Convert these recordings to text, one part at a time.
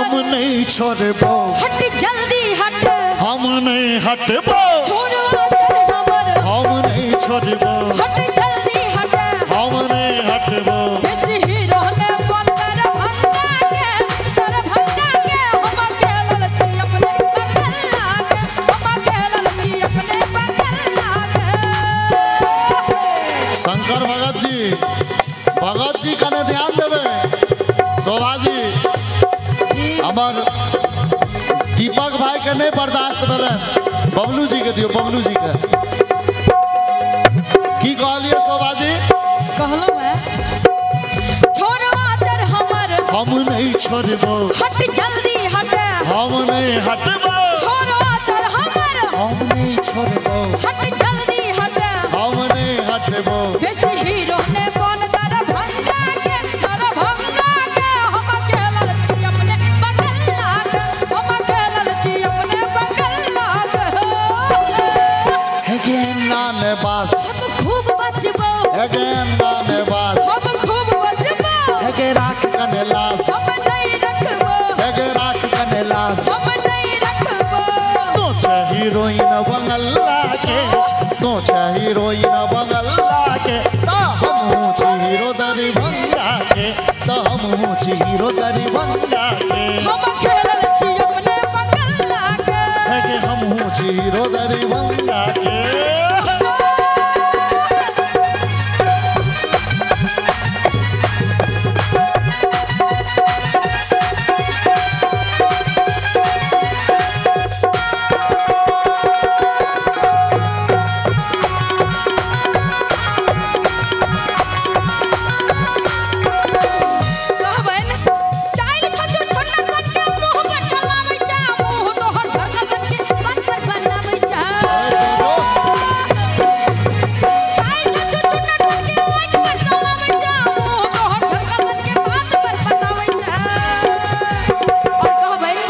हम नहीं छोड़बो हट जल्दी हट हम नहीं हटबो छोड़ो आंचल हमर हम नहीं छोड़बो हट जल्दी हट हम नहीं हटबो बेसी हीरो ने बन दरभंगा के दरभंगा के हम खेलल छी अपने बगल के हम खेलल छी अपने बगल के। शंकर भगत जी कने ध्यान देवे। शोभा जी हमार दीपक भाई के नहीं बर्दाश्त भेलन बबलू जी के दियो बबलू जी के की कहलिए शोभा जी कहलहुँ है छोड़ो आंचल हमर हम नहीं छोड़बो हट जल्दी हट हम नहीं हटबो छोड़ो आंचल हमर हम नहीं छोड़बो हट जल्दी हट हम नहीं हटबो बेसी हीरो ने बन दरभंगा के हम खेलल छी अपने बगल के हम खेलल छी अपने बगल के। हे नाने बास हम खूब बचबो हे नाने बास हम खूब बचबो हे राख कने लास हम नहीं रखबो हे राख कने लास हम नहीं रखबो तो छे हीरोइन बंगला के तो छे हीरोइन बंगला के ता हमहूँ छी हीरो दरभंगा के ता हमहूँ छी हीरो दरभंगा के हम खेलल छी अपने बगल के हे हमहूँ छी हीरो दरभंगा के। कहबनि चाइल छछु छोटा सटके मुँह पर चलाबै छै मुँह तोहर झरका सटके बात पर बनाबै छै चाइल छछु छोटा सटके बात पर चलाबै छै मुँह तोहर झरका सटके बात पर बनाबै छै। और कहबनि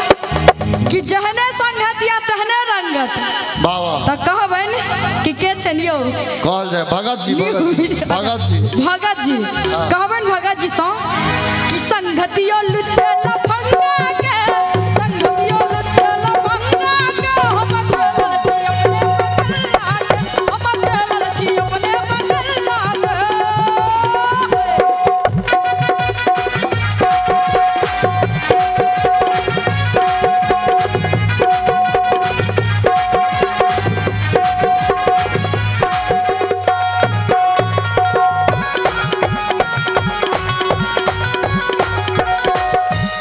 कि जहने संगतिया तहने रंगत बाबा त कहबनि कि के छनि यौ कहल जाय भगत जी भगत जी भगत जी कहबनि भगत जी सँ कि संगतियो लुच्चा लफंगा के संगतियो लुच्चा लफंगा के हम खेलल छी अपने बगल के हम खेलल छी अपने बगल के।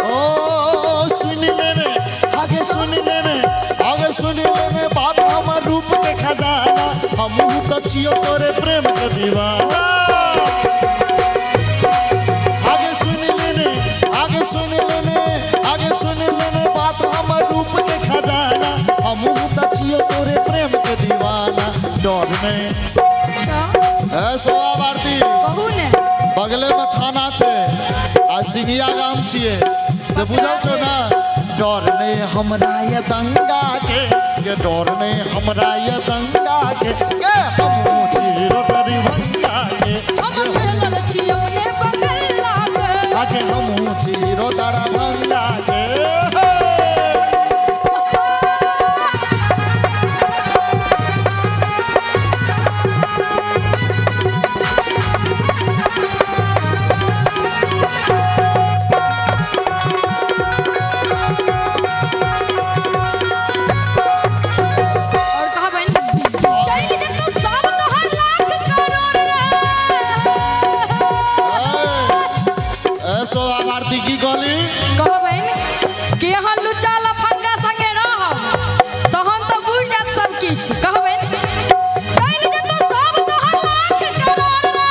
ओ सुन लेने आगे सुन लेने आगे सुन लेने बात हमर रूप के खजाना हमहूँ त छियो तोरे प्रेम के दीवाना आगे सुन लेने आगे सुन लेने आगे सुन लेने बात हमर रूप के खजाना हमहूँ त छियो तोरे प्रेम के दीवाना डर नहीं अच्छा ए शोभा भारती कहू ने बगले में थाना छै आ सिंघिया गाम छियै से बुझल छौ ना डर नहीं हमरा ये दंगा के के डर नहीं हमरा ये दंगा के हमहूँ छी हीरो दरभंगा के हम खेलल छी अपने बगल के आगे हमहूँ छी हीरो दरभंगा के। और कहबनि चलि जेतौ सब तोहर लाख करोड़ रे। ए शोभा भारती की कहली कहबनि कि अहाँ लुच्चा लफंगा संगे रहब तहन तऽ बुझि जायत सब किछु। कहबनि चलि जेतौ सब तोहर लाख करोड़ रे।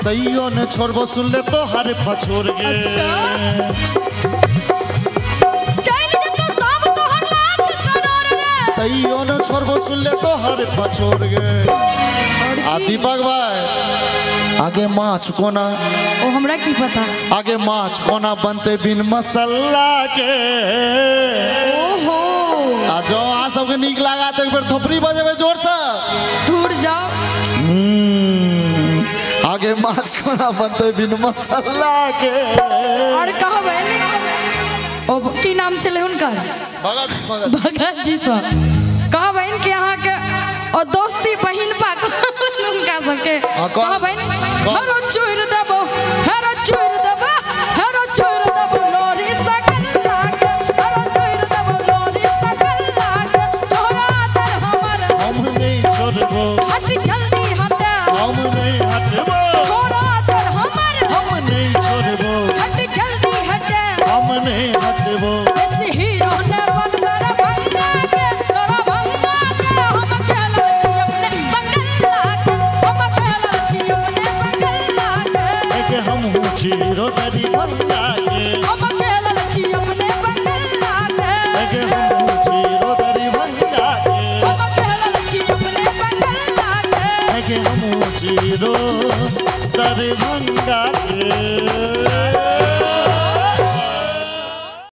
तैयो ने छोड़बो सुन ले तो हर पछोर गे अच्छा। चलि जेतौ सब तोहर लाख करोड़ रे। तैयो ने छोड़बो सुन ले तो हर पछोर गे। आ दीपक भाई आगे माछ कोना ओ हमरा की पता आगे माछ कोना बनते बिन मसाला के ओहो आ जो अहाँ सबके नीक लगा तो एक बेर थोपड़ी बजेबै जोर से दूर जाओ। आगे आगे माछ कोना बनतै बिन मसाला के। और कहबनि ओ की नाम छलै हुनकर? भगत भगत भगत जी सँ कहबनि कि अहाँके ओ दोस्ती बहिन पा हुनका सबके कहबनि हरो चोर देबो, हरो चोर देबो, हरो चोर देबो लोरी सकल्ला के, हरो चोर देबो लोरी सकल्ला के, छोरा तर हमर हम नहीं छोड़बो, हट जल्दी हट, हम नहीं हटबो, छोरा तर हमर हम नहीं छोड़बो, हट जल्दी हट, हम नहीं हटबो, हीरो ने बन तोरा भंगा के, तोरा भंगा के, हम खेलल छी अपने बंगला के, हम खेलल छी अपने बंगला के, एक हमहूँ छी रोदरी भंगा के, हम खेलल छी अपने बंगला के, एक हमहूँ छी रोदरी भंगा के, हम खेलल छी अपने बंगला के, एक हमहूँ छी रोदरी भंगा के।